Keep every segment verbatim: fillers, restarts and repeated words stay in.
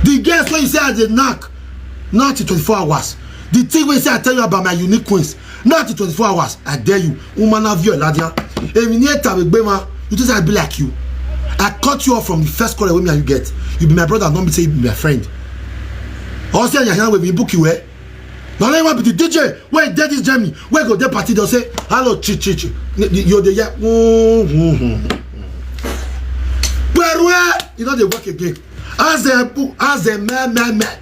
The girls wey you say I dey knack, not in twenty-four hours. The thing wey say I tell you about my unique queens, not in twenty-four hours. I dare you, woman of your ladia. Èmi ní ètà gbé ma, you think I be like you? I cut you off from the first call wey me and you get. You be my brother, not be say you be my friend. Or say you hang with me, book you, eh? Now let me be the D J wey dey this Germany, wey go dey party, dey say, "Hello, chi, chi, chi." You dey hear, mm, mm, mm. Pẹ̀rù ẹ̀, you no dey work again. As dem book, as dem meh, meh, meh.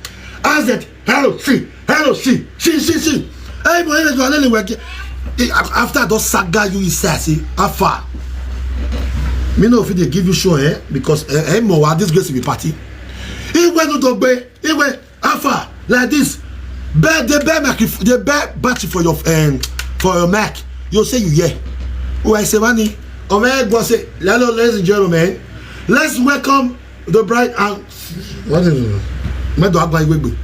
As dem, "Hello, chi, hello, chi, chi, chi, chi." Hey, boy, you are really working. Eh, af-, after I don saga you inside, say, "How far?" Me no fit dey give you show, eh? Because, eh, eh, mo wa this grace be party. Igwe no dogbe, Igwe, how far? Like this. Beg, they beg microf-, they beg battery for your, um, for your mic. You say you hear. Oh, I say, money. Oh, man, go say, "Hello, ladies and gentlemen. Let's welcome the bride and," what is it? Medo Agba Iwegbe.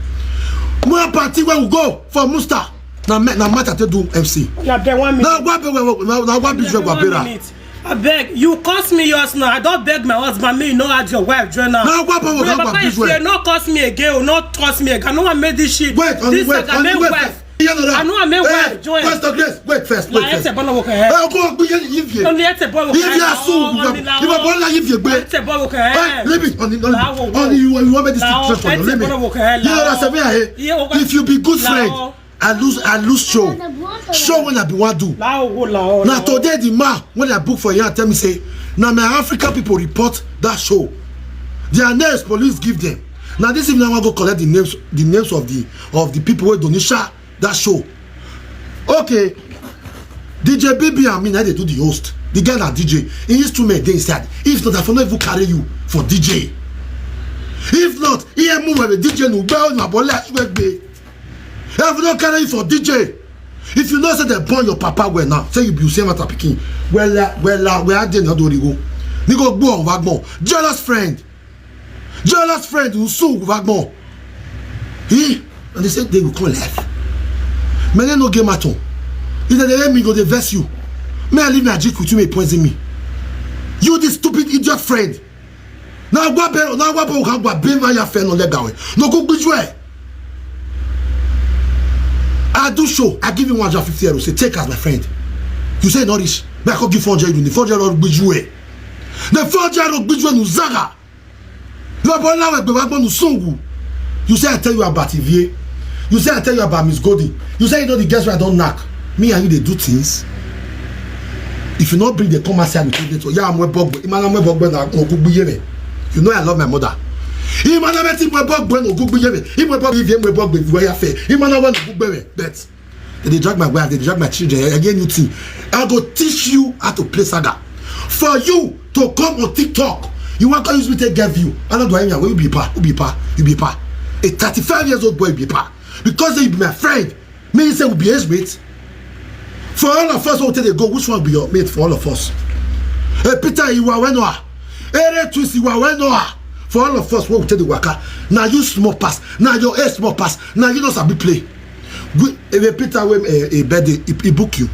More party where we go for Musta. Na me, na matter to do M C. Na be one minute. Na wa be, wa, na, na wa be, na be one minute. Abeg, you curse me yours now. I don beg my husband, me, you no add your wife join am. Na wa be, wa, my wa, papa is here. No curse me again. No curse me again. I no wan make this shit. Wait, on the, this wait, saga, on the make wait wife. First. You know that. I no wan make wife join. Pastor Grace, wait first, wait first. Ete bolo wo kan. Eh, go be you, you, you. Only ete bolo wo kan. If you are so, you are, you are born like if you be. Ete bolo wo kan. Hey, leave it on the, on the, on the, you, you want me this situation. Leave it. You know that, Sabi, eh? If you be good friend, I lose, I lose show. Show when I be wan do. Now today the man when I book for here tell me say, "Now my African people report that show. Their names police give them. Now this evening I wan go collect the names, the names of the, of the people wey don share that show." Okay. D J B B and me, na dey do the host. The guy na D J. Him instrument dey inside. If not, I for no even carry you for D J. If not, E M U were D J no, well, na bole, I swear, gbe. If you don't carry you for D J, if you know say they born your papa well now, say you be Usain Mata pikin, well, uh, well, uh, where are they not the go? They go go on wagon. Jealous friend, jealous friend who sue wagon. He and they say they will come life. Many no game at all. If they let me go, they vex you. May I leave my drink with you, may poison me. You this stupid idiot friend. Na gwa be, na gwa be ka gwa be ma ya fe no legal way. No go gbiju e. I do show. I give you one hundred fifty euro. Say, "Take as my friend." You say, "No reach." Me, I go give four hundred euro. Four hundred euro gbiju e. The four hundred euro gbiju e no zaga. Lo bo la we gbe wa gbonu sungu. You say I tell you about Ivie. You say I tell you about Miss Goldie. You say you know the girls wey I don knack. Me and you dey do things. If you no bring the come outside with me, so yeah, I'm a bog. Imana mo bog na ogu gbiye me. You know I love my mother. Imana me ti mo bog na ogu gbiye me. Imo bog Ivie mo bog we ya fe. Imana wa ogu gbe me. Bet. They dey drag my wife, they dey drag my children. Again, you thing. I go teach you how to play saga. For you to come on TikTok, you want to use me to get view. I don't do anything. You be pa, you be pa, you be pa. A thirty-five years old boy be pa. Because you be my friend, me say we be age mate. For all of us, who take the go, which one be your mate for all of us? Hey, Peter, you are when you are. Hey, Ray Twist, you are when you are. For all of us, who take the waka? Now you small pass. Now your age small pass. Now you know sabi play. We, if a Peter wey, eh, a birthday, he, he book you.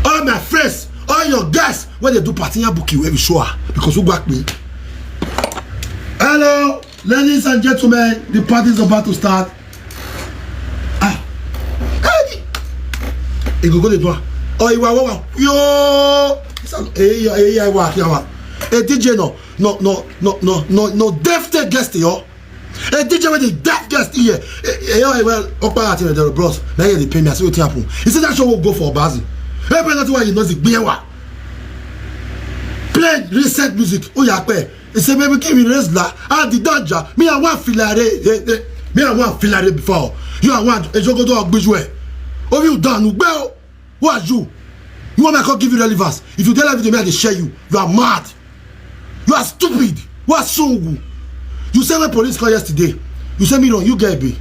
All my friends, all your guys, when they do party, I book you every show, ah, because who back me? Hello, ladies and gentlemen, the party is about to start. Ah, hey, you go go the door. Oh, you are, wow, yo. Hey, yo, hey, yo, wow, yo, wow. Hey, D J, no, no, no, no, no, no, no, deaf guest, yo. A D J with the deaf guest here. Eh, eh, eh, well, Okpa at the bros. Now you dey pay me. I see what happen. You see that show will go for Obazi. Everybody not why you know the Gbewa. Play reset music. Oh yeah, pay. He say, "Baby, give me raise la. Ah, the danger. Me, I want filare. Eh, eh. Me, I want filare before. You, I want a jogo do ogbijwe. Oh, you done. Well, who are you? You want me to give you relevance? If you tell everything, me, I dey share you. You are mad. You are stupid. What song? You say when police call yesterday, you say me wrong, you get be.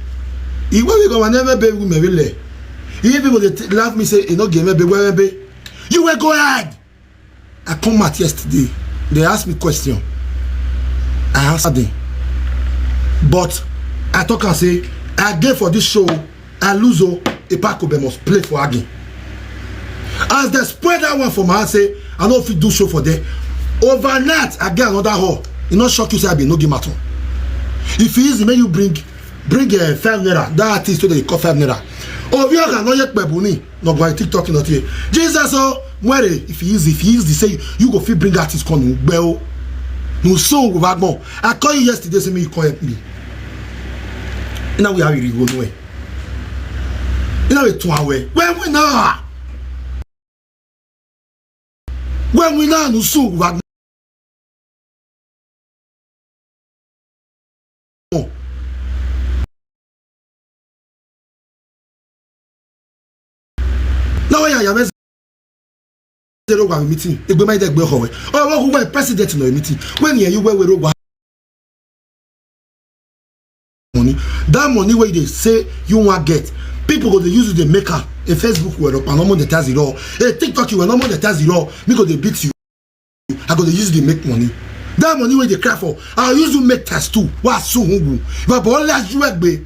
He when we go whenever be we may be late. He people dey t-, laugh me say, "You no get me be, where be?" You will go ahead. I come out yesterday. They ask me question. I answer them. But I talk and say, I get for this show, I lose, oh, a pack of them must play for again. As they spread that one for my hand, say, I no fit do show for there. Overnight, I get another hall. E no shock you say I be no game at all. If e easy, make you bring bring uh, five naira. That artist wey dey call five naira. Obi Oga no ye kpebuni. No go TikTok not here. Jesus oh, where if e easy, if e easy say you go fit bring artist come gbe o. No so go back more. I call you yesterday say me you come help me. Now we have you go nowhere. You know it to our way. When we now. When we now no so go back. Now I am zero one meeting. Egbe my deck be howe. Oh, what who president no meeting. When you were we money. That money where they say you want get, people go to use the maker. A Facebook where up and no monetize it all. A TikTok you were no monetize it all. Me go they beat you. I go to use the make money. That money where they cry for, I use to make test too. What soon who? But all last you be.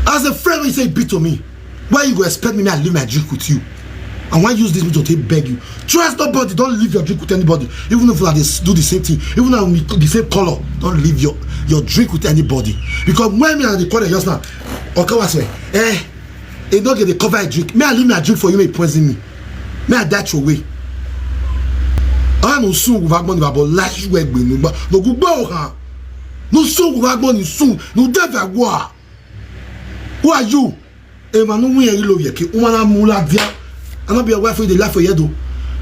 As a friend, he say beat to me. Why you go expect me? I leave my drink with you. I want use this to take beg you. Trust nobody. Don't leave your drink with anybody. Even if I do the same thing, even if we the same color, don't leave your your drink with anybody. Because when me and the color just now, okay, what's way? Eh, e no get the cover I drink. Me I leave my drink for you, may poison me. Me I dash away. I no soon go back money, but last you egbe no gba no go gba ha. No soon go back money soon. No devil go. Who are you? Ema no win eri lo yeke. Umana mula dia. I no be your wife wey dey laugh for here though.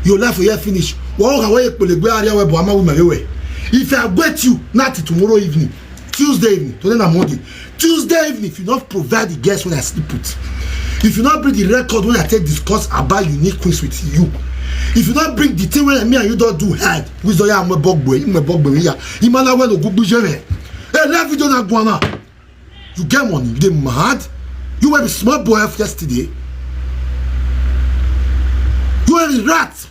Your life for here finish. Wa o ka wa ye pele gbe area we bo ama wi ma we. If I wait you, not tomorrow evening, Tuesday evening, today na Monday. Tuesday evening, if you not provide the guests when I sleep with, if you not bring the record when I take discuss about unique queens with you, if you not bring the thing when me and you don't do hard, wisdom ya mwe bogwe, mwe bogwe ya. Imana we no gugbu jere. Hey, that video na guana. You get money, you dey mad. You were the small boy of yesterday. You were the rat.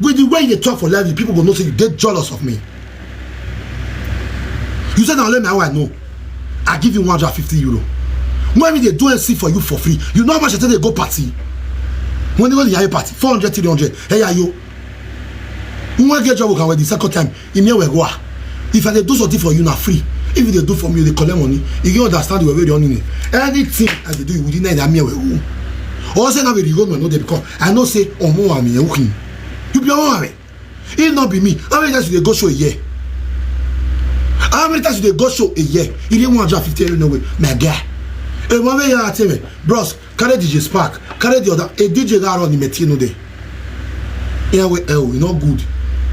With the way you talk for life, people go know say you dey jealous of me. You said now let me how I know. I give you one hundred fifty euro. When we dey do M C for you for free, you know how much I take dey go party. When they go the high party, four hundred, three hundred. Hey, are you? When get job, we can wait the second time. Imi we go ah. If I dey do something for you na free. If you dey do for me, you dey collect money. You get understand the way wey dey on in. Anything I dey do, you within nine ami we go. Or say na we go no dey because I know say omo ami e ukin. You be omo ami. It not be me. How many times you dey go show a year? How many times you dey go show a year? You dey one hundred fifty every no way. My guy. E mo we ya tell me, bros, carry D J Spark, carry the other. A D J that run the metino dey. Yeah, well, oh, you not good.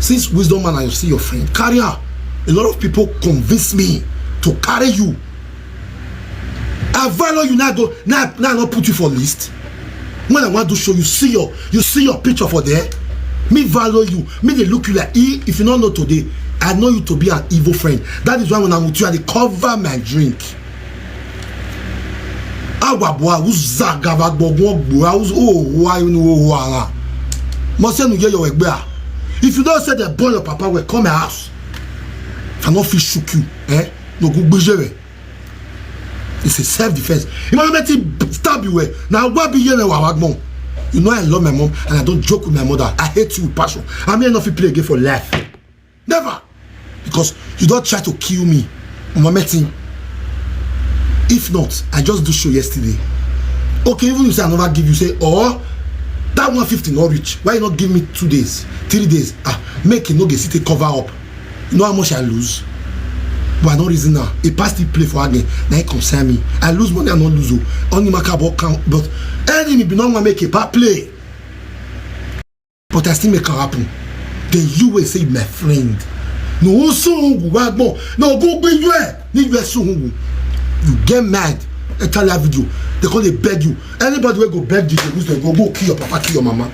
Since wisdom man, I see your friend. Carry her. A lot of people convince me to carry you. I value you now. Go now. Now I not put you for list. When I want to show you, see your you see your picture for there. Me value you. Me they look you like e. If you don't know today, I know you to be an evil friend. That is why when I'm with you, I dey cover my drink. Awa bua uzaga va gbogbo gbua uzu owa inu owa la. Mo se nu ye yo egbe a. If you don't say they born your papa, will come my house. I no fit shook you. Eh? No go gbejere. It's a self defense. You know how many stab you were? Now what be here wa wa gbon. You know I love my mom and I don't joke with my mother. I hate you with passion. I may not fit play again for life. Never. Because you don't try to kill me. Mama Metin. If not, I just do show yesterday. Okay, even if say I never give you, say, oh, that one fifty not reach. Why you not give me two days, three days? Ah, make it no get city cover up. You know how much I lose? But I don't reason now. A past the play for again. Now it concern me. I lose money, I not lose. Oh. Only my car bought count, but enemy be not gonna make a bad play. But I still make it happen. Then you will say, my friend. No, so no go go be you. Ni you so you get mad. I tell that video. They call they beg you. Anybody will go beg you. They go go kill your papa, kill your mama.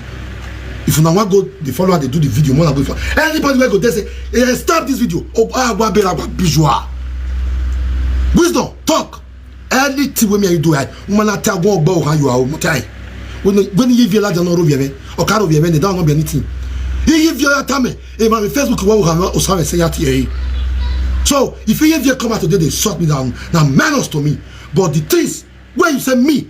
If you now want go, the follower they do the video more than go for anybody will go. They say, hey, stop this video. Oh, ah, what be like visual. Wisdom, talk. Anything wey me and you do, I woman I tell go go how you are mutai. When when you feel like no robi me, or caro be me, they don't know anything. If you are tame, if my Facebook will have not Osama say at here. So if you hear come out today, they shut me down. Now manners to me. But the things where you say me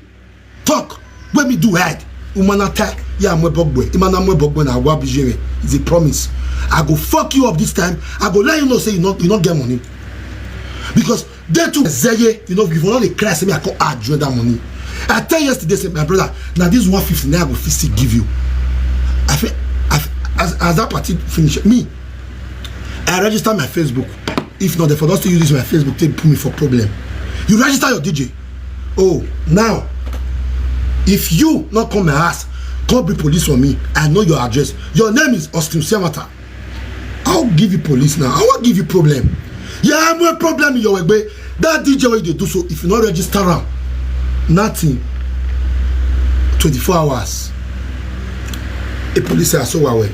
talk, when me do head, woman attack, yeah, I'm a bogwe. Imana I'm a bogwe now. What be it's a promise. I go fuck you up this time. I go let you know say you not you not get money. Because they too zeye, you know, if you no dey cry, say me I come add you that money. I tell you yesterday, say, "My brother, now this one fifty now I go fit still give you." I feel, I feel as, as that party finish, me, I register my Facebook. If not, they for don still use this my Facebook take put me for problem. You register your D J. Oh, now, if you not come my house, come bring police for me. I know your address. Your name is Austin Siamata. I'll give you police now. I won't give you problem. Yeah, I'm a problem in your way. That D J wey you dey do so, if you no register am, nothing. Twenty-four hours. A police say, "I saw Huawei."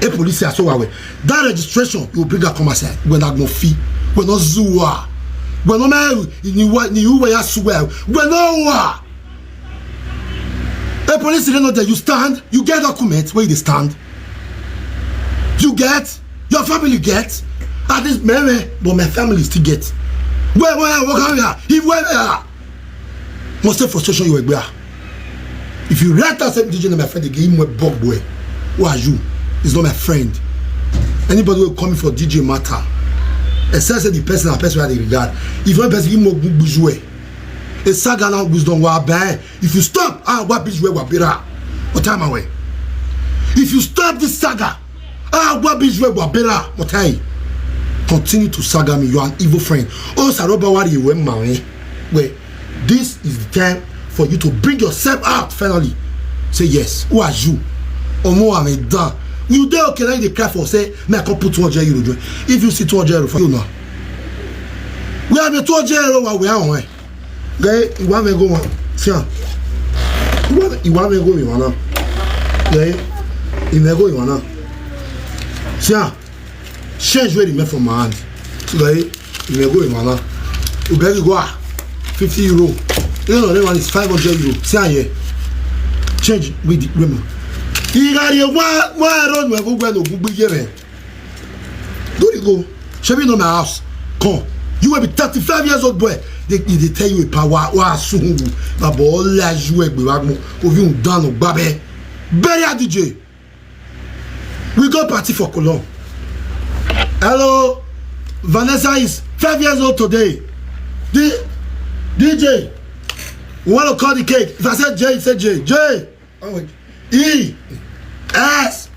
A police say, "I saw Huawei." That registration, you bring her come outside. When I go fee, when no zuwa, when no man, ni wa ni uwe ya suwe, when no wa. A police, you know that you stand, you get document where you dey stand. You get, your family get. At least, me, me, but my family still get. Where, where, where, where, if where, where, must say frustration you were. If you write that same D J name, my friend, again, him went bug boy. Who are you? It's not my friend. Anybody will come for D J matter. Except say the person, a person I dey regard. If one person, him went bug boy. A saga now wisdom wa bang. If you stop, ah, what bitch we wabira. What time away? If you stop this saga, ah, what bitch we wabira. What time? Continue to saga me. You are an evil friend. Oh, Saroba, what you went, man? Wait, this is the time for you to bring yourself out finally. Say, "Yes, who are you?" Omo, I'm done. You dey okay now? You dey cry for say, "Me, I come put two hundred euro join." If you see two hundred euro for you now, we have a two hundred euro. What we are on? Guy, you want me go one? See, ah, you want, you want me go? You wanna? Guy, you may go. You wanna? See, ah, change where you make from my hand. So, guy, you may go. You wanna? You better go, ah, fifty euro. You know, that one is five hundred euro. See, ah, yeah. Change with the women. You got your one, one run, we go, go, go, go, yeah, man. Don't you go? Shebi, you know my house. Come. You will be thirty-five years old boy. They, they tell you a power. Wa suhungu. My boy, la you egbe wa mo. Ovi un dano babe. Bury a D J. We go party for Cologne. Hello. Vanessa is five years old today. The D J. We want to call the cake. If I said J, you said J. J. Oh, wait. E, S,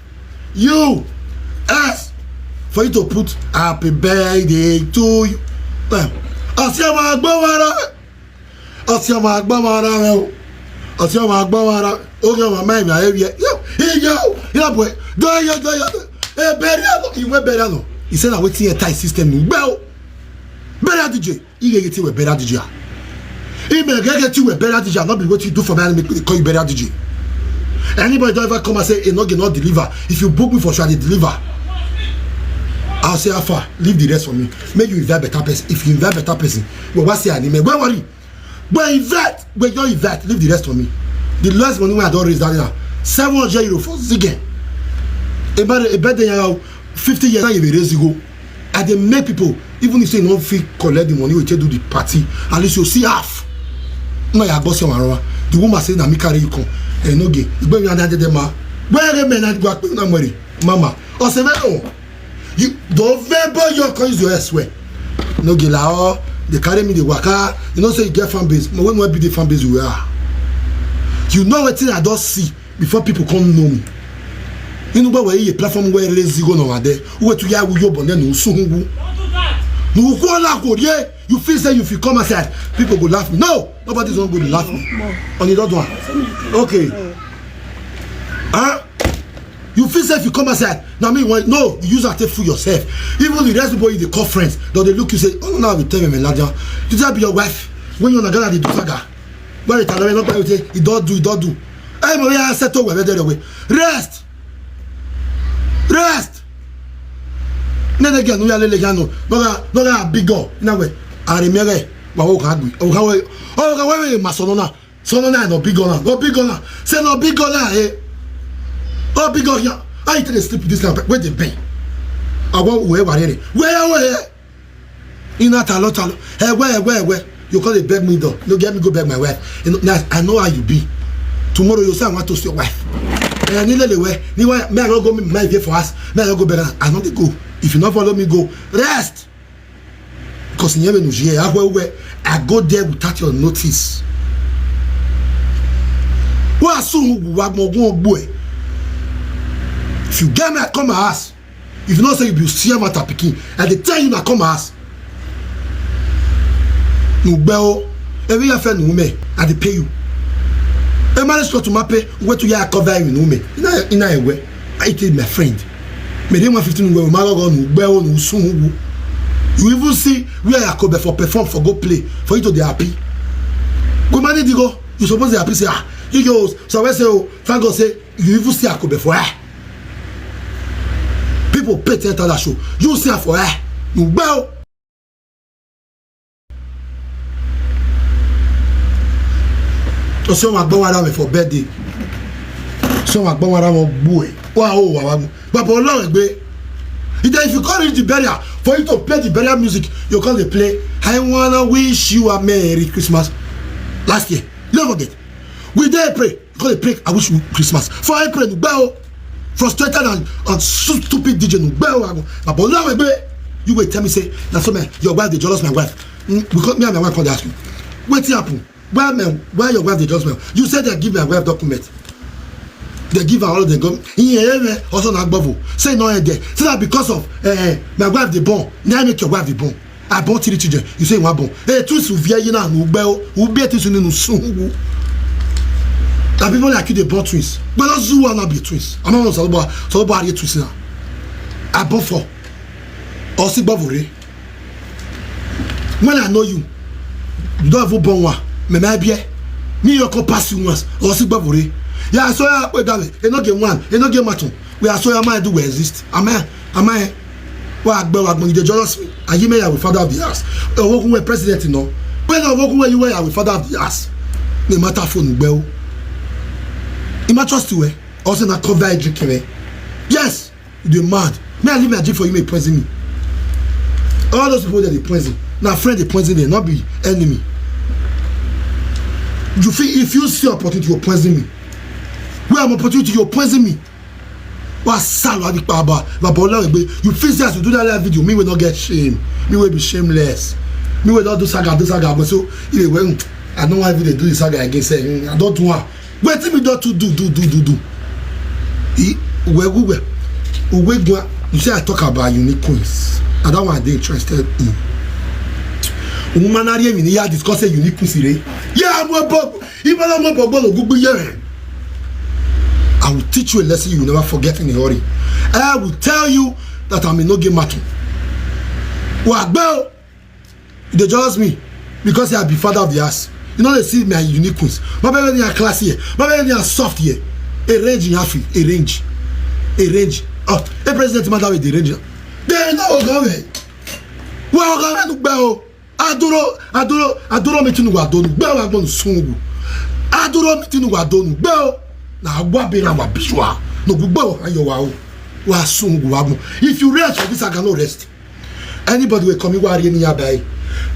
U, S. For you to put "Happy birthday to you." Eh. Ọsẹ ọmọ agbọ́mọ ara rẹ̀. Ọsẹ ọmọ agbọ́mọ ara rẹ̀ o. Ọsẹ ọmọ agbọ́mọ ara rẹ̀. Oge ọmọ máa ń yà ẹ́ yẹ. Yóò, iye o. Yóò bọ̀ ẹ́. Dọ́ yẹ, dọ́ yẹ. Ẹ bẹ̀rẹ̀ àná. Ìwé bẹ̀rẹ̀ àná. Ìṣẹ́ náà wetin ẹ̀ ta ìsísítẹ̀mù gbẹ́ o. Bẹ̀rẹ̀ àdìjẹ́. Igege ti we better D J. Ime gege ti we better D J. Not be what you do for me and make me call you better D J. Anybody don't ever come and say, "Enoge not deliver." If you book me for sure, I dey deliver. I'll say, "Alpha, leave the rest for me. Make you invite better person." If you invite better person, well, what's your name? Where worry? But invite, but you don't invite, leave the rest for me. The last money when I don't raise that now, seven hundred euro for Zigen. A bad, a bad day, fifty years now you will raise you go. I dey make people, even if say you no fit collect the money we take do the party, at least you see half. No, ya boss, you are. The woman say, "Na me carry you come." And no gay. It's going to be another day, ma. Where the men are going to marry? Mama. Or say, "No. You don't ever your coins your elsewhere." No gay la, oh, they carry me, they waka. You know, say you get fan base. But when we be the fan base we are. You know what thing I don't see before people come know me. You know where a platform where lazy go no there. Who to ya you but then no so who. No go la go yeah. You feel say if you come outside, people go laugh me. No, nobody's not going to laugh me. On the other one. Okay. Huh? You feel say if you come outside, now me one no, you use that take fool yourself. Even the rest of the boy you dey call friends, though they look you say, "Oh no, no, I will tell me, Ladia. Did that be your wife?" When you're not gonna do saga. When you tell them not to say, "It don't do, it don't do." Hey, Maria, I said to where they away. Rest. Rest. Nene gya no ya lele gya no. No ga no ga big go. Na we. Are mere. Wa wo ka gbi. O ka we. O ka we we ma so no na. So no na no big go na. No big go na. Say no big go na eh. Oh big go ya. I tell you sleep this now. Where they been? I want where where where. Where where? Ina talo talo. Hey, where, where, where? You call it beg me though. No, get me go beg my wife. You know, now, I know how you be. Tomorrow you say I want to see your wife. Eh, ni lele where? Ni why? Me I don't go me my day for us. Me I don't go beg her. I know they go. If you not follow me, go rest. Because you never know, yeah, I go where I go there without your notice. Wa su hu wa mo gun ogbo e. If you get me, I come my house. If you know say you be see matter pikin, I dey tell you na come my house. Nugbe o, every year fe nu me, I dey pay you. E manage to ma pay, wait to ya cover you nu me. Ina ina ewe. I tell my friend. Me dey one fifteen we ma go go nugbe o nu sun wu. You even see where Yakobe for perform for go play for you to dey happy. Go manage the go. You suppose dey happy say ah, you go so we say oh, thank God say you even see Yakobe for eh. People pay ten thousand show. You see am for eh. Nugbe o. So ma gbọ́ wàrà mi for birthday. So ma gbọ́ wàrà wọn gbó ẹ̀. Wà ó wà wá gbọ́. Bàbá Ọlọ́run gbé. He then if you can't reach the burial, for you to play the burial music, you call the play. I wanna wish you a Merry Christmas. Last year, never forget. We dey pray. Because they pray, I wish you Christmas. For I pray, well, frustrated and, and stu- stupid D J, well, I go, but now I you will tell me say, now so man, your wife they jealous my wife. Mm, because me and my wife come dey ask you, what happen? Why man, why your wife they jealous me? You said they give my wife document. They give her all the go. In here, also not bubble. Say no, eh, there. Say that because of uh, my wife they born. Now I make your wife they born. I born three children. You say you want born. Hey, twins will veer you now. Who bear, who bear twins in the sun? Now people like you they born twins. But not zoo will not be twins. I'm not so about so about twins now. I born four. Or see bubble. When I know you, you don't even born one. Me my beer. Me your come pass you once. Or see bubble. Yeah, so I wait that way. E no get one. E no get matter. We are so am I do we exist. Am I? Am I? Wa agbe wa gbon, you dey jealous me. Are you me your father of the house? Owogun we president no. When Owogun we you were your father of the house. No matter for nugbe o. Ima trust you eh? Also na cover drink me. Yes. You dey mad. Me I leave my drink for you, make poison me. All those people that they poison, now friend they poison them, not be enemy. You feel if you see opportunity, you poison me. Where I'm opportunity, you poison me. Wa salo abi pa ba ba bola egbe. You feel say as you do that live video, me will not get shame. Me will be shameless. Me will not do saga, do saga. But so anyway, I don't want to do the saga again. Say mm, I don't want. Wetin me don to do do do do do. E well we well. Uwe gwa. You say I talk about unique queens. I don't want to interested in. Woman are you in here discussing unique queens? Yeah, I'm a bob. Even I'm a bob. Google here. I will teach you a lesson you will never forget in a hurry. I will tell you that I'm a no game matter. Wa gbẹ o. You dey jealous me because I be father of the house. You know they see my unique queens. My baby they are classy here. My baby they are soft here. A range in Afi, a range, a range. Oh, a president matter with the range. They know go away. Well, go away. Aduro, aduro, aduro meeting wa donu. Gbe wa gbonu sungu. Aduro meeting wa donu. Gbe o. Na agwa be na wa biswa. No gbe o ayo wa o. Wa sungu wa mo. If you rest for this, I cannot rest. Anybody will come, you are in your bay.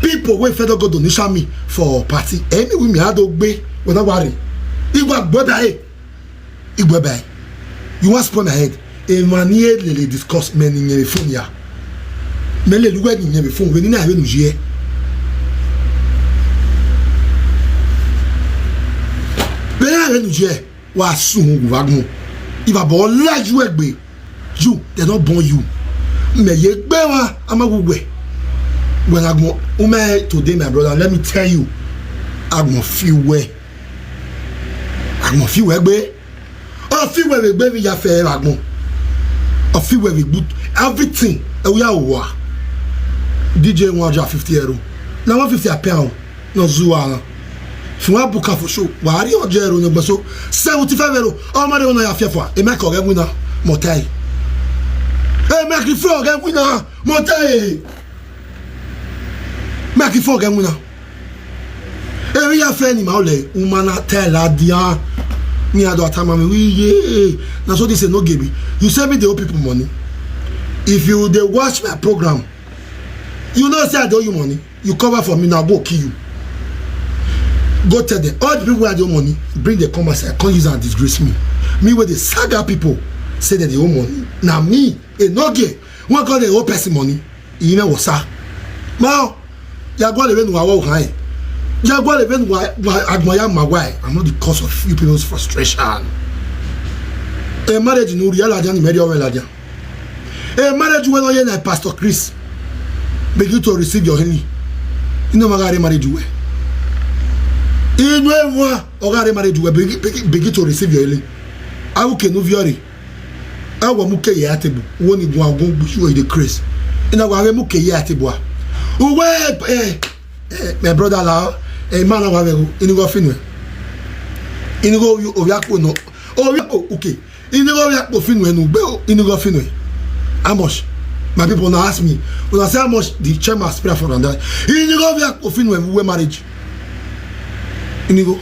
People will fed go donation me for party. Any with me, I don't be. When I worry. Igwa gbọdọ ẹ. Igwe bai. You wan spoil my head. Emmanuel lele discuss many nyere phone ya. Mele luwe ni nyere phone we ni na we nu je. Be na we nu je. Wa su hu wa gun. If I born like you egbe. You, they don't born you. Me ye gbe wa ama wu we. When I go, ume today, my brother, let me tell you, I go feel way. I go feel way gbe. I feel way we gbe we ya fe I go. I feel way we good. Everything. E we are wa. D J one hundred fifty euro. Na one fifty a pound. No zuwa na. If you want book for show, wa ari oje ero nyogba so seventy-five euro. O ma de wona ya fia fo. E make oge wina motai. E make the floor oge wina motai. Make the floor oge wina. E we ya fe ni ma ole umana tell adia. Ni ado atama mi we ye. Na so this no gebi. You send me the old people money. If you dey watch my program, you know say I dey owe you money. You cover for me now, go kill you. Go tell them. All the people wey I dey owe money, bring them come outside, come use and disgrace me. Me wey dey saga people, say that they owe money. Na me, a no gay, one call the owe person money. You know what's up? Now, Jaguar even wa wa hai. Jaguar even wa wa agmaya mawai. I'm not the cause of you people's frustration. A marriage no real adian, marry over adian. A marriage when oye na Pastor Chris begin to receive your healing. You know, magari marriage way. You know, what ogari marriage way begin, begin, begin to receive your healing. How can you vary? Awa muke ya tebu. Woni gwa gun busu e de Chris. Ina gwa muke ya tebu a. Uwe, eh, eh, my brother la, eh, man wa vego. Ini go finwe. Ini go you oya ko no. Oh, yeah, oh, okay. Ini go ya ko finwe no gbe o. Ini go finwe. How much? My people now ask me. When I say how much the chairman spray for that. Ini go ya ko finwe we marriage. Ini go.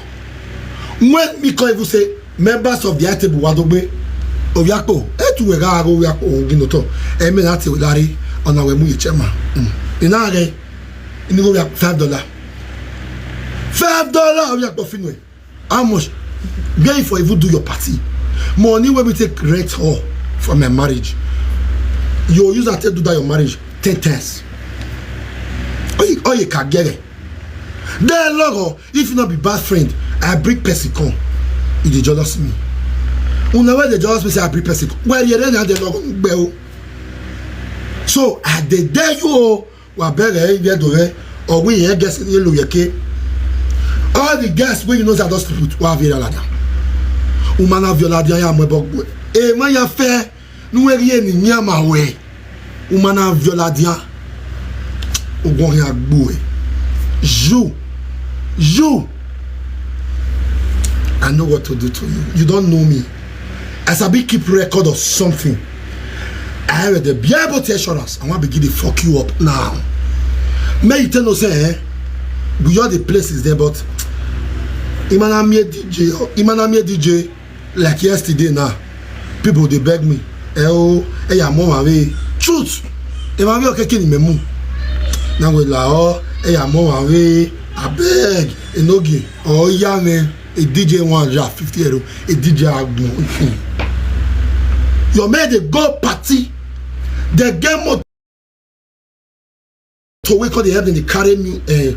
When me call you say members of the table wa dogbe. Oviakpo, etu we ga go oviakpo ginoto. E me na ti dari ona we mu ichema. Mm. Ina ge, ini go ya five dollar. Five dollar oviakpo finwe. How much? Where you for even do your party? Money wey we take rent hall for my marriage. You use that take do that your marriage ten times. Oye, oye, ka gere. Then logo, if you not be bad friend, I bring person come. You dey jealous me. Una wey dey jealous me say I bring person come. Well, you then have the logo. So I dey dare you o. Wa bere ye do re. Or we here guess ye lo yeke. All the guests wey you know say I don sleep with, wa vira lada. Umana viola dia ya mo bogbo. E ma ya fe. Nu we ri eni ni ama we. Umana viola dia. Ogun ya gbo e. You. You. I know what to do to you. You don't know me. I sabi keep record of something. I have the be able to assurance. I want to begin to fuck you up now. May you tell no say, eh? We are the places there, but Imanami D J, Imanami D J, like yesterday now, people dey beg me. Eh, oh, eh, ya mo wa we. Truth. E ma we o keke ni memu. Na we la o, eh, ya mo wa we. Abeg, enogi. Oh, yeah, man. A D J one hundred fifty euro, a D J agbon. Your man dey go party, they get motor wey come dey help them dey carry mu-, eh,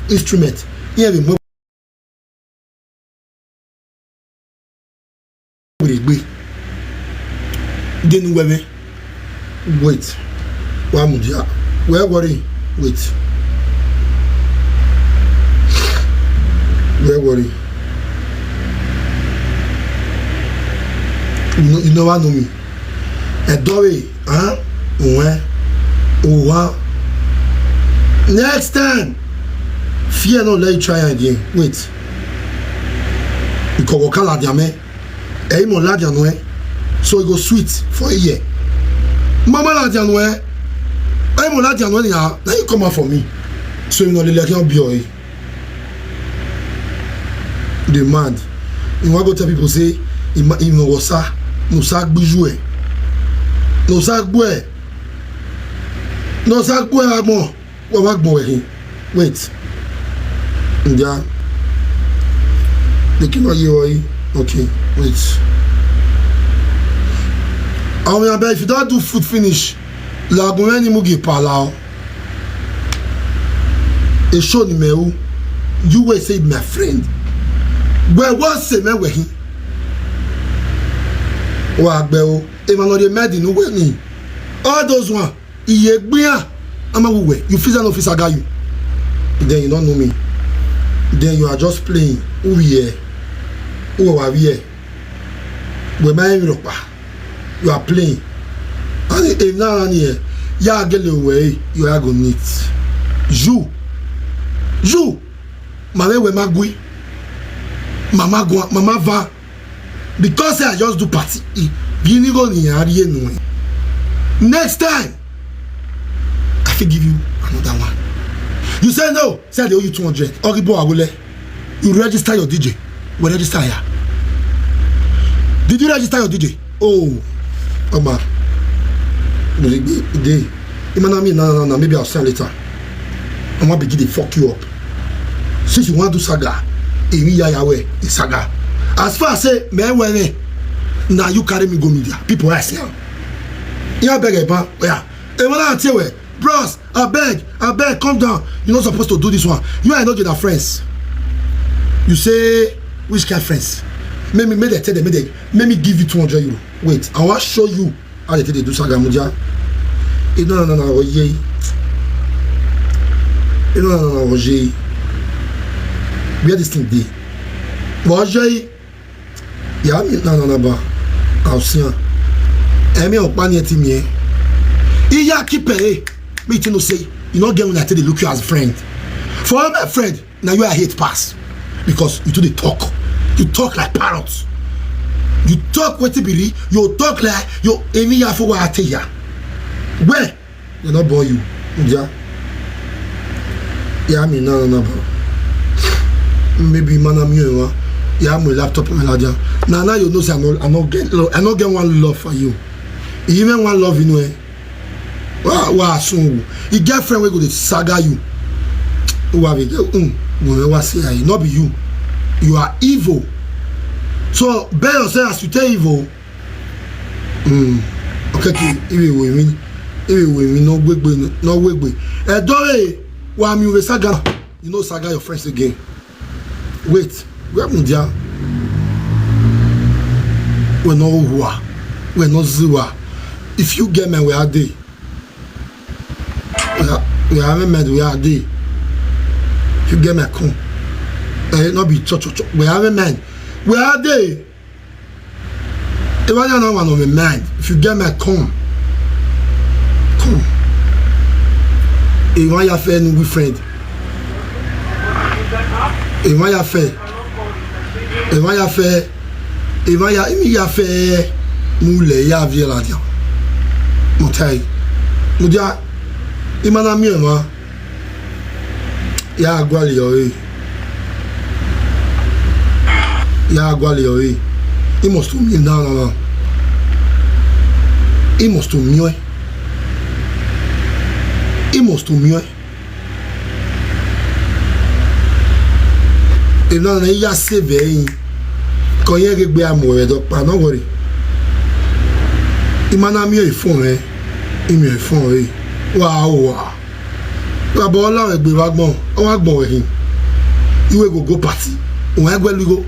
instrument. Here we move. Wèrè gbé. Dénú wẹ́wẹ́. Wait. Wàá mú díà. Wẹ́ẹ́ wọ́rí. Wait. Wẹ́ẹ́ wọ́rí. You know, you know what I know me. Ẹ̀dọ́ rẹ̀, hàn? Òun. Òun. Next time. Fear not, let you try again. Wait. Ìkọ̀wọ̀ kálá di amẹ́. Ẹ̀yin mọ̀ lájà nù ẹ́. So it go sweet for a year. Mama lájà nù ẹ́. Ẹ̀yin mọ̀ lájà nù ẹ́ nìyà. Now you come out for me. So you know, like, you'll be all right. Demand. You want go tell people say, "Ima-, you know, what's up? No sa gbiju ẹ. No sa gbọ́ ẹ. No sa gbọ́ ẹ, agbọ̀n." Wọ́n wá gbọ̀n wẹ̀hìn. Wait. Ǹjẹ́ they cannot hear you? Okay, wait. Àwọn èèyàn bẹ́ẹ̀, if you don't do food finish, làgùn rẹ̀ ni mo gè pààlà ọ́. Èso ni mẹ́wú. You will say, "My friend." Where was the man where he? Wà á gbẹ o. Emmanuel Medi ní wẹ̀ ni. All those one. Iye gbia. Ama we, you fit no fit saga you. Then you don't know me. Then you are just playing. Who we here? Who are we here? We my ropa. You are playing. And if now here, ya gele we, you are go neat. You. You. Mama we magui. Mama gwa, mama va. Because say I just do party. Eh, gini go ni ari enu. Next time, I fit give you another one. You say no, say I dey owe you two hundred. Oribo Awole, you register your D J. We register here. Did you register your D J? Oh, Oma. Dey. Imana me na, na, na, maybe I'll send later. I'ma begin to fuck you up. Since you want to saga, èmi ya ya we, e saga. As far as say me we, now you carry me go media. People ask you. Yeah, beg a ban. Yeah. Hey, what I tell you? Bros, I beg, I beg, come down. You're not supposed to do this one. You and I no get our friends. You say, which kind friends? Make me, make they tell them, make they, make me give you two hundred euro. Wait, I want show you how they take dey do saga, Mudia. You know, no, no, no, Roger. You know, no, no, no, Roger. Where this thing dey? Roger. Yeah, me, no, no, no, but I'll see her. Emi Okpani eti mi, eh? Iya kipe, eh? Me too know say, you no get when I take dey look you as friend. For my friend, now you I hate pass. Because you too dey talk. You talk like parrot. You talk wetin be real. You talk like you any ya for what I tell ya. Where? They no born you. Yeah. Yeah, me no, no, no, bro. Maybe man, I'm you, eh? Yeah, my laptop, my ladia. Now, now you know say I no, I no get, I no get one love for you. Even one love, you know, eh? Wa, wa, so, you get friend wey go dey saga you. Who have it? Mm, go never say I, not be you. You are evil. So, bear yourself as you tell evil. Mm. Okay, okay. Iwe we mi, iwe we mi, no gwegbe, no gwegbe. Eh, dore, wa mi we saga. You know saga your friends again. Wait, where Mudia? We no hua, we no ziwa. If you get me, where are they? We are, we are men, where are they? If you get me, come. Eh, not be cho cho cho. We are men, where are they? If I don't know one of my mind, if you get me, come. Come. If I have any friend, if I have, if I have, if I have, if I have, mule ya vie la dia. Mutai. Mudia. Imana mi ma. Ya agwali yo, eh. Ya agwali yo, eh. He must to me now, now, now. He must to me, eh. He must to me, eh. Ena na ya save, eh. Ko ye ge gbe amo e do pa, no worry. Imana mi e phone, eh. Imi e phone, eh. Wa, wa. Baba Ola we gbe wa gbon, o wa gbon we hin. Iwe go go party. O wa gbe lugo.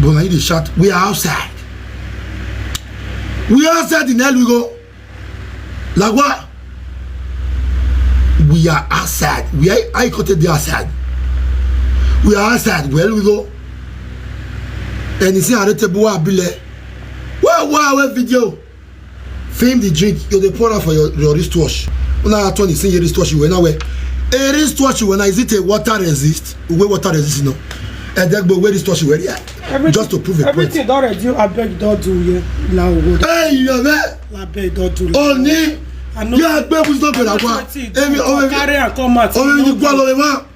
But now you dey shout, "We are outside. We are outside in Elugo." Lagwa. We are outside. We are, I quoted the outside. We are outside. Where we go? And you see how the table will be like. Wow, wow, what video? Film the drink, you dey pour am for your, your wristwatch. Una turn the same wristwatch you wear now. Where a wristwatch you wear now, is it a water resist? Where water resist, you know? And then go wear wristwatch you wear, yeah. Just to prove a point. Everything don ready, abeg don do here. La owo. Hey, you are there. Abeg don do. Oni. I know. Yeah, abeg we don go. Emi, oh, carry and come out. Oh, you go along.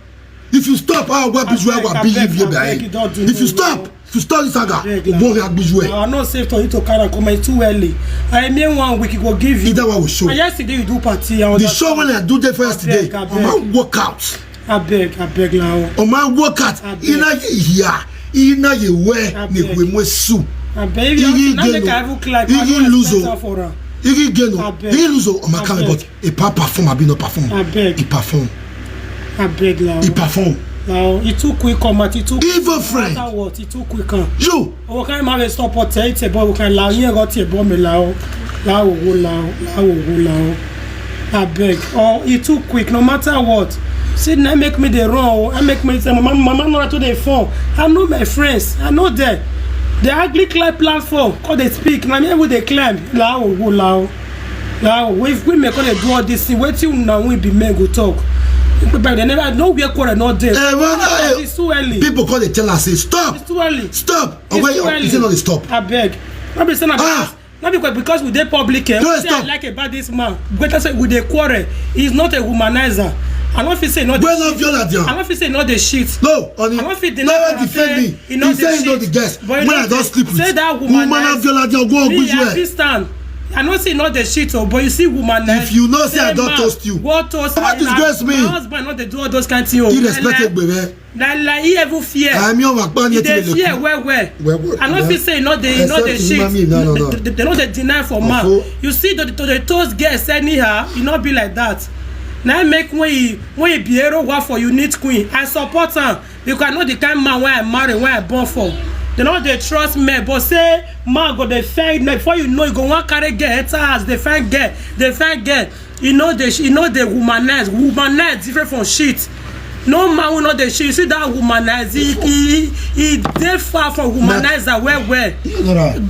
If you stop, I will beat you. I will beat you behind. If you stop, if you stop this saga, go here, beat you. I know safe for you to carry and come out too early. I mean, one week it go give you. Either one will show. And yesterday you do party. The show when I do there for yesterday, I man work out. Abeg, abeg, la o. O man work out. Abeg. Ina ye here, ina ye where, ne we mwe su. Abeg, if you now make I even climb, I don't expect her for her. Igi geno, igi luzo, o man come, but e pa perform, abi no perform. Abeg. E perform. Abeg, la o. E perform. La o, e too quick come out, e too quick. Evil friend. Matter what, e too quick come. You. What kind man wey stop for tell it, boy, what kind la, you got it, boy, me la o. La o, la o, la o, la o. Abeg, oh, e too quick, no matter what. See, na make me dey run o. I make me say, "Mama, mama, no to dey phone." I know my friends, I know them. They ugly climb platform, come dey speak. Na me we dey climb. La o, wo la o. La o, if women come dey do all this thing, wetin una we be men go talk? But they never, no where quarrel no dey. Eh, well, eh, it's too early. People come dey tell us say, "Stop. It's too early. Stop." It's too early. Is it not stop? Abeg. No be say na because No, because, because we dey public, eh, wetin I like about this man, better say we dey quarrel. He's not a womanizer. I no fit say no dey shit. I no fit say no dey shit. No, honey, never defend me. He say he know the guest. When I don sleep with woman of Viola, they go me, I fit stand. I know say you no dey shit o, but you see woman na. If you know say I don toast you, go toast. What disgrace me? My husband no dey do all those kind thing o. Irrespectable, man. Na like he even fear. I mean, wa pa ni. He dey fear well well. I no fit say you no dey, you no dey shit. They no dey deny for man. You see, to dey toast girls anyhow, e no be like that. Na make when he, when he be hero wa for you need queen. I support am. Because I know the kind man wey I marry, wey I born for. They no dey trust men, but say man go dey find men. Before you know, you go wan carry girl enter house, dey find girl, dey find girl. E no dey, e no dey humanize. Humanize different from shit. No man wey no dey shit. You see that humanize, e, e, e dey far from humanize am well well.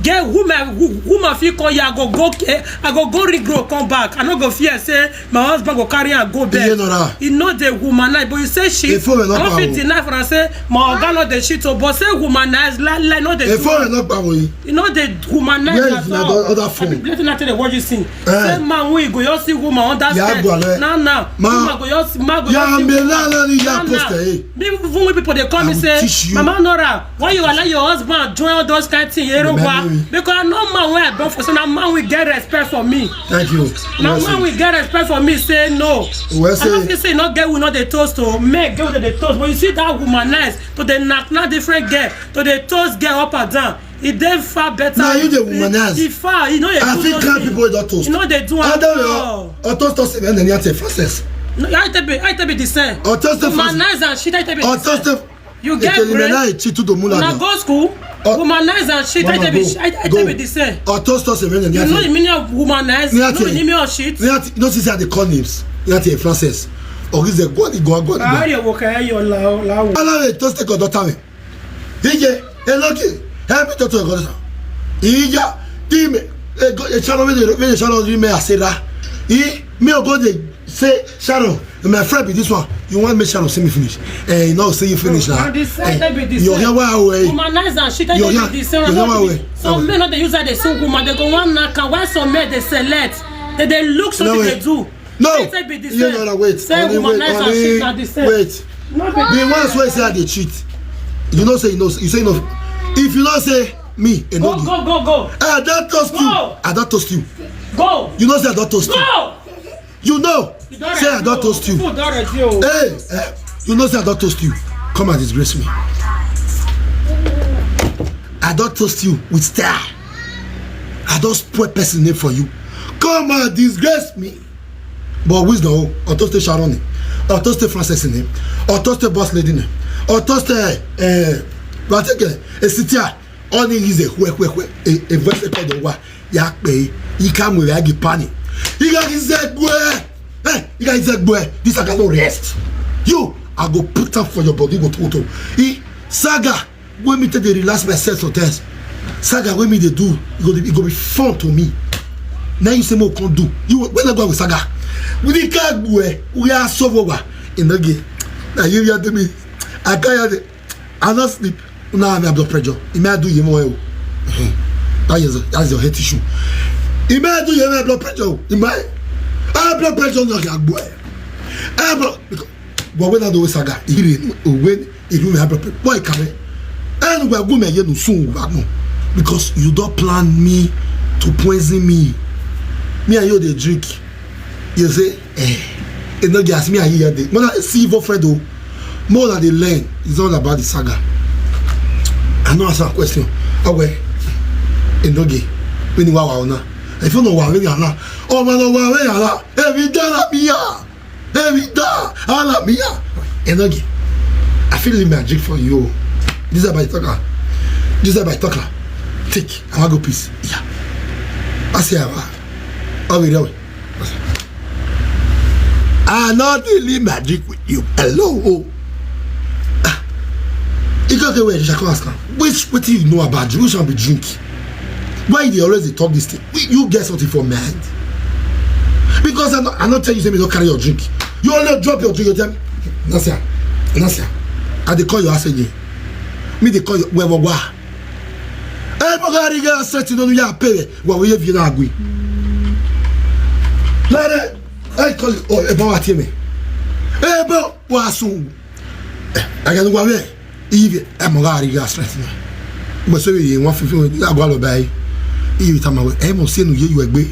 Girl, woman, wo-, woman fit call you, I go go, eh, I go go ring road come back. I no go fear say my husband go carry am go bed. E no dey humanize, but you say shit. I no fit deny for am say my oga no dey shit o, but say humanize, like, like, no dey do. E no dey humanize at all. Where is my other phone? I be blessing, I tell you what you see. Say man wey go just see woman under skirt. Now now, woman go just, man go just see woman. Now now. Even when people dey call me say, Mama Nora, why you allow your husband join all those kind thing? Because I know man wey I born for, so na man wey get respect for me. Thank you. Na man wey get respect for me say no. I no fit say no girl wey no dey toast o. Men get wey dey toast, but you see that humanize, to dey knack knack different girl, to dey toast girl up and down. E dey far better. Na you dey humanize. E far, e no dey do nothing. I fit count people wey don toast. E no dey do am at all. Otostos even na Francis. No, I tell be, I tell be the same. Otostos. Humanize and shit, I tell be the same. You get brain? Una go school? Humanize and shit, I tell be, I tell be the same. Otostos even na. You know the meaning of humanize? You know the meaning of shit? You know, see, I dey call names. You know, Francis. Or is there go, go, go, go. Ayo, wo ka yo la, la wo. Ala we toast ko do ta me. Ije, eloke, help me to, to go. Ija, time, e go, e Sharon, we dey, we dey Sharon, we may say that. E, me go dey say, Sharon, my friend be this one. You want make Sharon see me finish? Eh, you know, see you finish now. Eh, you hear why I way? Humanize and shit, I tell be the same. You hear why I way? Some men no dey use that, they sue woman, they go one knock, and why some men dey select? They, they look something they do. No. Say be the same. No, no, wait. Say humanize and shit na the same. Wait. The ones wey say I dey cheat, you know say you know, you say no. If you no say me, e no go, go, go, go. I don toast you. I don toast you. Go. You know say I don toast you. Go. You know say I don toast you. Food don ready o. Hey, eh, you know say I don toast you. Come and disgrace me. I don toast you with style. I don spoil person name for you. Come and disgrace me. But wisdom o, Otostos Sharon, Otostos Francis, Otostos boss lady, Otostos, eh, Rateke, Esitia, only is a whe, whe, whe, a, a voice called the wa, ya pe, you come with a pani. You got his egg boy. Eh, you got his egg boy. This I cannot rest. You, I go put up for your body, go to, to. He, saga, when me take dey relax myself sometimes, saga wey me dey do, e go dey, e go be fun to me. Now you say mo come do. You, when I go with saga, we dey ka gbue, we are so over. In the game, now you hear to me. I can't hear the, I not sleep. Now I'm blood pressure. It may do you more. That is, that's your health issue. It may do you more blood pressure. It may. I blood pressure no get gbue. I blood, because, but when I do with saga, he really, when ìlú mi abẹ́pẹ́, boy, kàwé. And we are going to soon, because you don't plan me to poison me. Me and you dey drink. You say, eh, e no get as me and you here dey. When I see evil friend o, more than they learn, it's all about the saga. I no answer a question. Awe, e no get. When you are now, if you know what we are now, oh man, what we are now, every day I be here. Baby, da, ala mia. Enogi, I feel in magic for you. This is about talker. This is about talker. Take, I want go peace. Yeah. I say, I will. I not dealing magic with you. Hello. Ah. You got the way you shall come ask her. Which, what do you know about drink? Which one be drink? Why you dey always dey talk this thing? You get something for mind? Because I no, I no tell you say me no carry your drink. You only drop your drink, you tell me, Nasia, Nasia, I dey call your house again. Me dey call you, where, where, where? Eh, mo ga ri ga straight, you know, you pay. Wa we you na agui. Lare, I call you, oh, e ba wa tie me. E ba wa sun. Eh, I got wa we. Ive, e mo ga ri ga straight. Mo so we one fifty, I go lo bai. Iye tama we, e mo se nu ye yu egbe.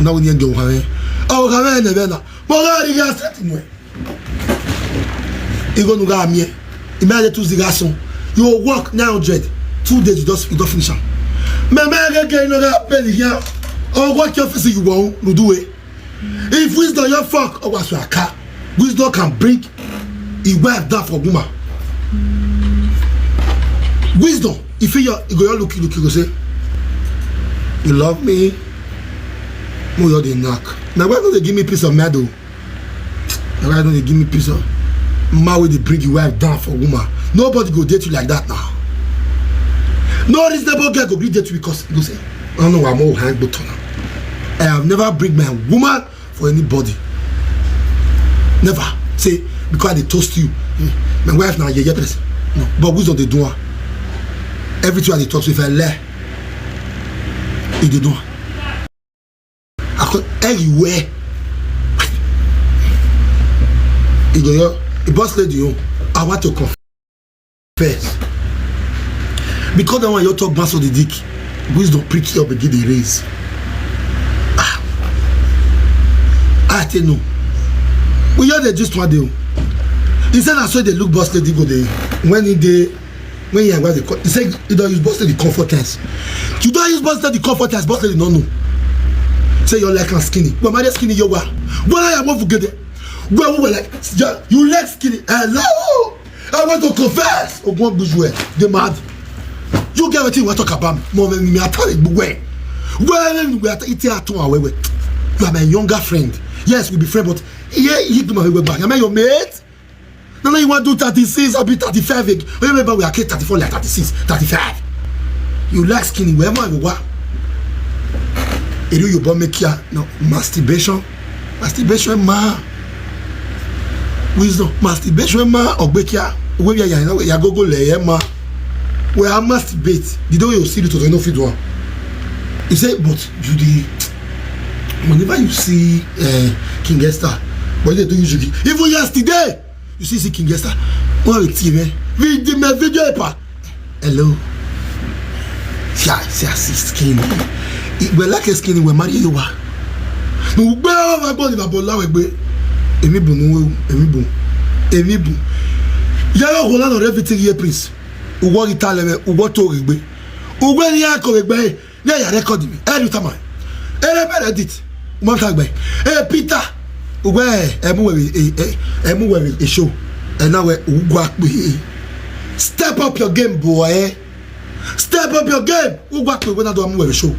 Na wo ni e jo ha we. O ha we ne be na. Mo ga ri ga set mu e. Igo nu ga mi e. Ime aje Tuesday ga sun. You work nine hundred. Two days you just, you don't finish am. Me me ga ga ino ga pay here. O work your office you won, you do it. If wisdom your fuck, o wa so aka. Wisdom can bring a wife down for woman. Wisdom, if you, you go look, look, you go say, "You love me?" Mo yo dey knock. Na why no dey give me peace of mind o? Na why no dey give me peace of mind wey dey bring your wife down for woman? Nobody go date you like that now. No reasonable girl go gree date you because you go say, "I don't know why I'm all hang but I have never bring my woman for anybody." Never say, "Because I dey toast you, my wife na yeye person." No, but wisdom dey do am. Everything I dey talk, so if I lie, e dey do am. I call everywhere. You go your the boss lady, oh, I want to confess. Because that one you talk bass of the dick. Wisdom prick you up begin the raise. Ah. I tell no. We hear the just one day. He said, "I saw the look boss lady go there." When he dey, when he was the, he said, "You don't use boss lady comfort tense. You don't use boss lady comfort tense. Boss lady no no." Say you like am skinny. But my skinny you are. When I am over good. Well, we were like, "Yeah, you like skinny? Hello." I want to confess. Ogun Ogbujue, the mad. You get wetin you wan talk about me? Mo me me atari gbogbo e. Well, we are eating at one away. You are my younger friend. Yes, we be friend, but yeah, you do my way back. Am I your mate? No, no, you want to do thirty-six, I'll be thirty-five. Ag-, remember, we are kid thirty-four, like thirty-six, thirty-five. You like skinny, wherever you want. You do you born make here. No, masturbation. Masturbation, ma. Wisdom, masturbation, ma. Ogbekia. Where you are, you are go go le, eh, ma. Where I masturbate. The day you see the total, no fit one. He said, "But you the, whenever you see, uh, King Esther, but they do usually. Even yesterday, you see, see King Esther. What with you, eh? With the, my video, pa." Hello. Yeah, see, I see skinny. It, we like a skinny, we marry you, wa. No, we go, we go, we go, we go, we go. Emi bu, no, emi bu. Emi bu. Yàrá ògùn lánàá rẹ fi ti rí ẹ, please. Owó ìta lẹ́wẹ̀, owó tó rí gbé. Owó ẹni yà kọ̀ gbé. Ní ẹ̀yà rẹ́kọ̀dì mi. Ẹ lù tàmà. Ẹ lẹ́ bẹ̀rẹ̀ edit. Mo ta gbẹ. Ẹ Peter. Owó ẹ, ẹ mú wẹ̀rẹ̀, ẹ, ẹ, ẹ mú wẹ̀rẹ̀ èso. Ẹ náà wẹ̀, owó gba pé. Step up your game, boy. Step up your game. Owó gba pé wẹ́n náà dọ̀ mú wẹ̀rẹ̀ èso.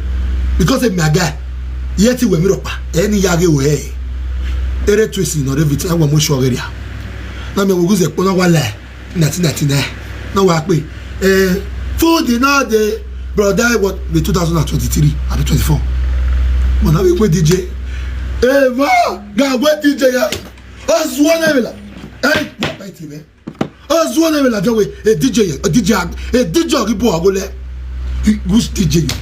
Because ẹ mi àga. Yẹ ti wẹ̀ mí rọ̀ pa. Ẹ ní yàrá ìwẹ̀ ẹ. Eré twist nà David. Ẹ wọ̀ mú ṣọ́ rẹ̀ rẹ̀. Náà mi wò gúzẹ̀ pọ́n náà wà lẹ̀. Nineteen ninety-nine. Náà wà pé, eh, food iná de, brother, what, the two thousand and twenty-three àbí twenty-four. Mo náà wí pé D J. Eh, ma, ga wé D J ya. Ozuo na mi la. Eh, bàbá ìtì mi. Ozuo na mi la, jẹ́ wé, eh, D J ya, eh, D J ag-, eh, D J ọ̀rí bọ̀ ọ̀gọ́ lẹ̀. Which D J you be?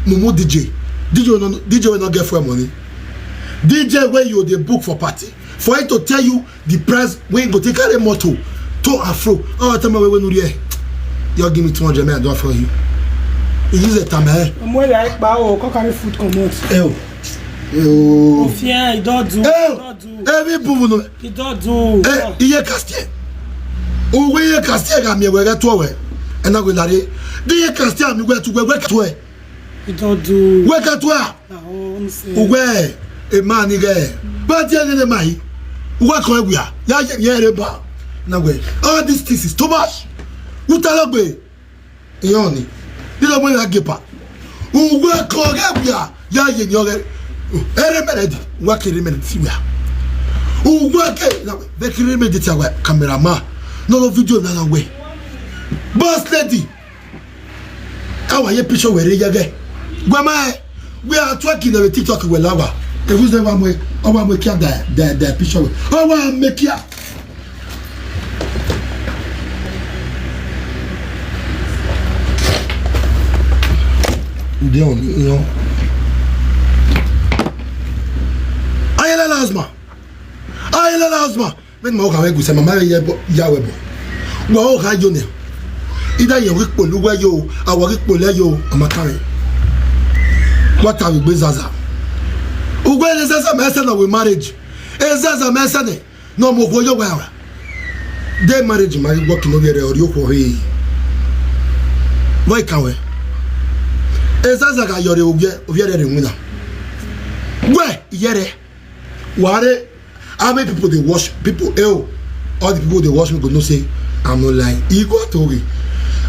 Mumu D J. D J wey no, D J wey no get fuel money. D J wey you dey book for party. For him to tell you the price wey go take carry motor to and fro. Oh, tell me wey no there. You give me two hundred, man, I do for you. You use a time, eh? Omo ya ipa o, come carry food comot. Eh, oh. Eh, oh. Ofia, e don do, Eh, e don do. Every boo no. E don do. Eh, iye casting. O we iye casting ga mi we ga to we. E na we lare. The iye casting mi we to we we to we. E don do. We ka to we. Ah, oh, let me see. Uwe, a man nigga. But yeah, nene mai. Uwe ko we ya. Ya ye ye re ba. Na we. All these things is too much. Utalogbe. Ioni. Dilo mo ya gepa. Uwe ko we ya. Ya ye ni oge. Ere mere di. Wa kere mere ti we. Uwe ke. Na we kere mere di ti we. Cameraman. No, no video na na we. Boss lady. Awa ye picture were yege. Gwama, we are talking of a TikTok we lawa. E who's the one we, our we can the, the, the picture we. Our make ya. They on, you know. Ayela lazma. Ayela lazma. When mo ka we guse mama ye bo ya we bo. Wa o ka yo ne. Ida ye wi polu we yo, awa wi polu yo, amaka re. What are we with Zaza? Ugwe ne Zaza mese na we marriage. E Zaza mese ne. No mo ko yo wa. De marriage ma work no yere ori ko he. Why can we? E Zaza ga yore ugwe, ugwe re nguna. Gwe yere. Ware, how many people dey watch people? Eh, oh, all the people dey watch me go know say I'm not lying. E go talk.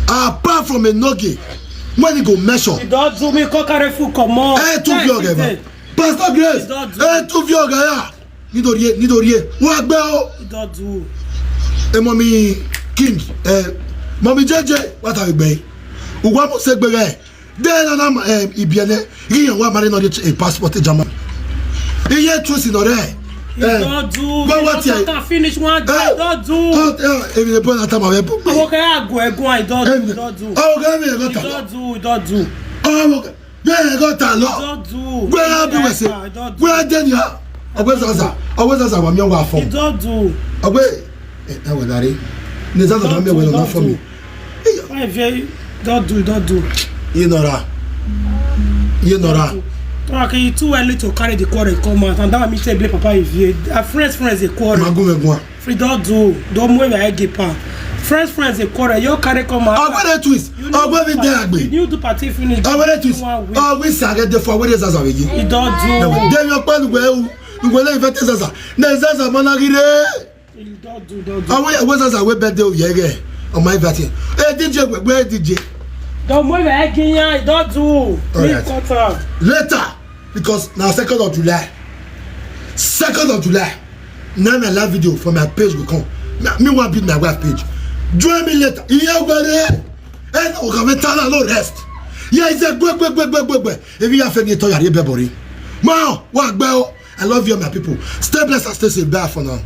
Apart from Enoge, when e go measure, You don do me come carry food comot. Eh, two of your guy, Pastor Grace, You don do. Eh, two of your guy, yeah. Nidorie, Nidorie, wa gbe o. You don do. Eh, Mommy King, eh, Mommy J J, what are you gbe? Uwa mo se gbe re. Then na na eh, ibiene, iye wa mare no dey a passport German. Iye two si no re. You don do. But You what don here? Talk am finish one day. Eh, You don do. Oh, eh, ebi le bona tama we bu. Àwọn kan yà gùn ẹ̀gùn I don do. You don do. Oh, ga me go You ta. don do. You don do. Oh, ga me go ta You lo. don do. Gbe ya bi we se. I don do. Gbe de ni ha. Ogwe Zaza. Ogwe Zaza wa mi wa fo. You don do. Ogwe. Eh, eh, we dare. Ne Zaza na me we na fo mi. Why you don do? You don do. Ye nora. Ye nora. Okay, e too early to carry the quarrel come out, and that one mean say blame Papa Ivie. Her friends, friends dey quarrel. Magu me gwa. Free don do. Don move your head deeper. Friends, friends dey quarrel. You carry come out. Ogwe de twist. Ogwe mi de You agbe. new do party finish. Ogwe de twist. One week. Ogwe sa ge de fo we de Zaza we yi. You don do. De yo pa lugwe u. Lugwe le fete Zaza. Ne Zaza mo na gire. You don do. Don do. Awe we Zaza we birthday o yege. O my birthday. Eh, D J we, we D J. Don move your head, Ginya. You don do. Me Alright. Cut am. Later, because now second of July. Second of July. Now my live video for my page will come. Me, me want build my wife page. Join me later. Iye gbere. And o ka me tala no rest. Yeah, it's a gbe gbe gbe gbe gbe gbe. If you have any to yare bebori. Ma, wa gbe o. I love you, my people. Stay blessed and stay safe. Bye for now.